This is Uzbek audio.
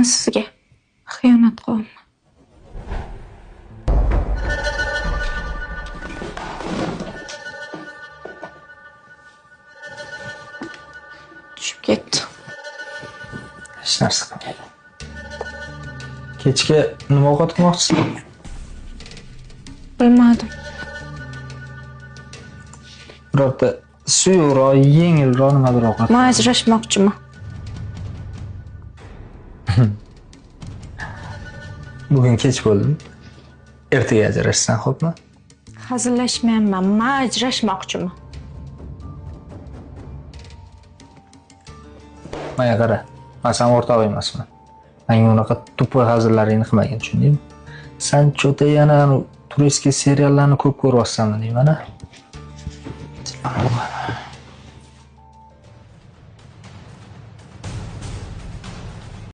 Man sizga xiyonat qilyapman. Tushib ketdi. Hech narsa qilmaydi. Kechga nima ovqat qilmoqchisiz? Bilmadim. Birorta suyuqroq, yengilroq nimadir ovqat. Men ajrashmoqchiman. Bugun kech bo'ldim. Ertaga ajrashsan, xo'pmi? Hazillashmayapman. Men ajrashmoqchiman. Menga qara. Men sen o'rtog'ing emasman. Menga unaqa tupoy hazillaringni qilmagin, tushundingmi? San cho'ta yana turistlik seriallarni ko'p ko'ryapsanmi deyman, a?